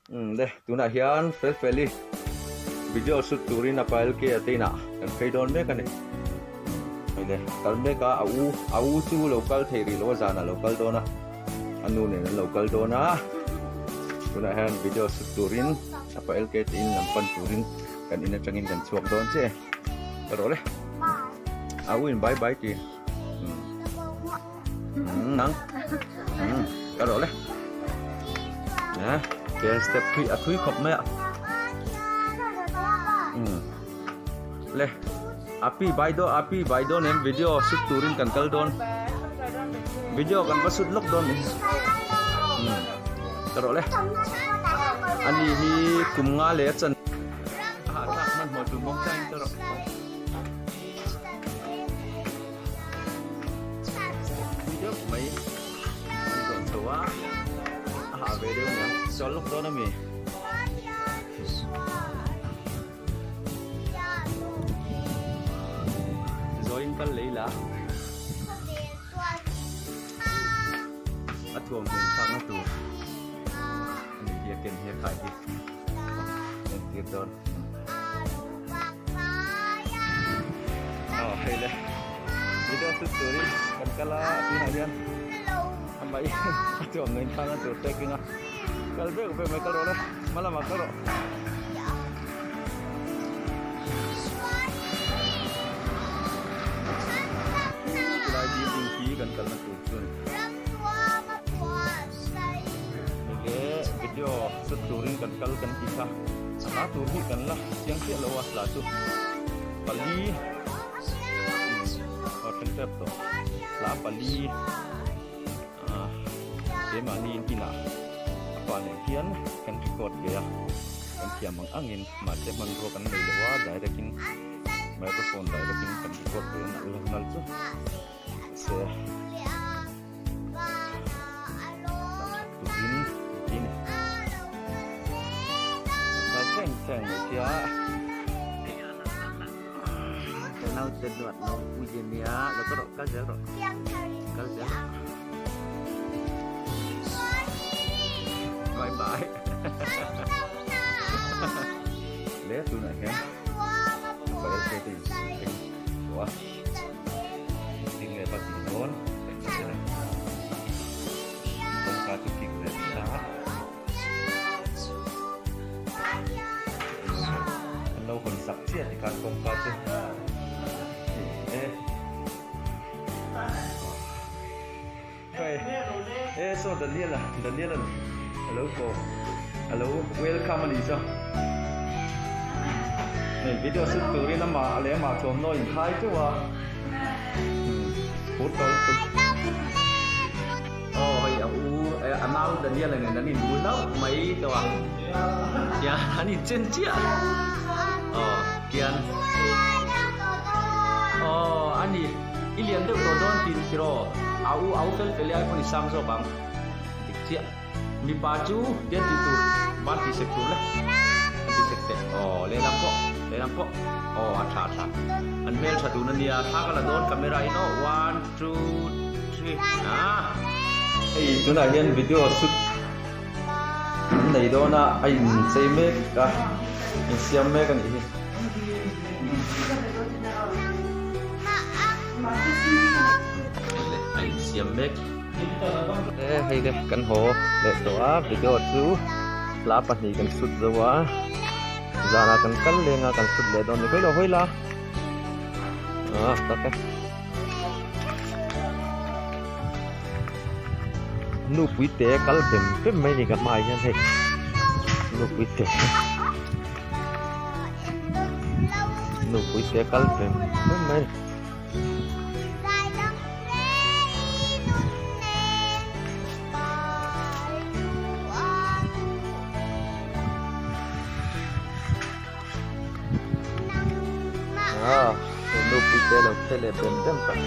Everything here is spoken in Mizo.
Umm le tunah hian fel fel i video shoot turin a pile ke a te inah kan phei dawn mek a ni. Hei le kal mek a a u a u chu lo kal thei rih lo a zanah lo kal dawn a a nu nen an lo kal dawn a tunah hian video shoot turin a pile ke te in lam pan turin kan in atangin kan chhuak dawn che ka rawh le a u in bye bye ti umm nang umm ka rawh le eh ke step khi a thui khawp mai a umm le api bai dawn api bai dawn em video shoot turin kan kal dawn video kan va shoot lawk dawn ni umm ka rawh le ani hi kum nga leh a chan a hahthlak hmanhmawh tur bawk chuan ka rawh. Thui deuh mai an zawh chho a a hah ve deuh nia chuan lawk dawn ami zawiin kal lei la a thuam hmun thlakna tur ani hi a ken hi a khai hi entir dawn. Aw hei le video shoot turin kan kal a tunah hian a mai a chuan mai thang a tur packing a kal vek vek mai kal rawh le hma lamah kal rawh. Chulai building khi kan kalna tur chu a ni. Hei le video shoot turin kan kal kan ti kha. A hla tur hi kan la chiang chiah lo a hla chu pali aw thleng tep tawh hla pali ah keimahni in inah a pa nen hian kan record ve a kan thiam ang angin mahse hmanrua kan nei lo a direct in microphone direct in kan record ve a nalh lo nalh chu se. Turin tin a thleng thleng mai sia ka naute duat lo pui che nia lo ka rawh kal zel rawh kal zel rawh bye bye le tunah hian payal te te in thleng tawh a. Ding leh va tih dawn kawngka chu kik leh ta an lo hawn sak chiah tikhan kawngka chu e hei e saw Daniel a Daniel an alo ko alo welcome a nih chu hei video shoot turin amah leh amah thuamhnaw inkhai teuh a. Phur tawh lutuk. Aw hei a u a nau Daniel nen an inbu hlauh mai tawh a. Kian an inchen chiah. Aw kian. Aw ani i lian deuh tawh dawn tin tiraw a u a u fel fel i ai pawn i sang zawk ang. Dik chiah. Mipa chu tian tih tur ban tih sek tur le an ti sek teh aw lehlam pawh lehlam pawh aw a tha a tha an hmel tha dun ania thla ka la dawn camera in aw one two three ah hei tunah hian video shoot an nei dawn a a inchei mek a insiam mek a nih hi. A insiam mek. E hei le kan haw leh tawh a video chu hla pahnih kan shoot zo a zanah kan kal leng a kan shoot leh dawn ni hawi lo hawi la ah tak e nupui te kal bem bem mai ni ka hmaah hian hei nupui te nupui te kal bem bem mai. Ah, nupui te lo phei leh bem bem tak.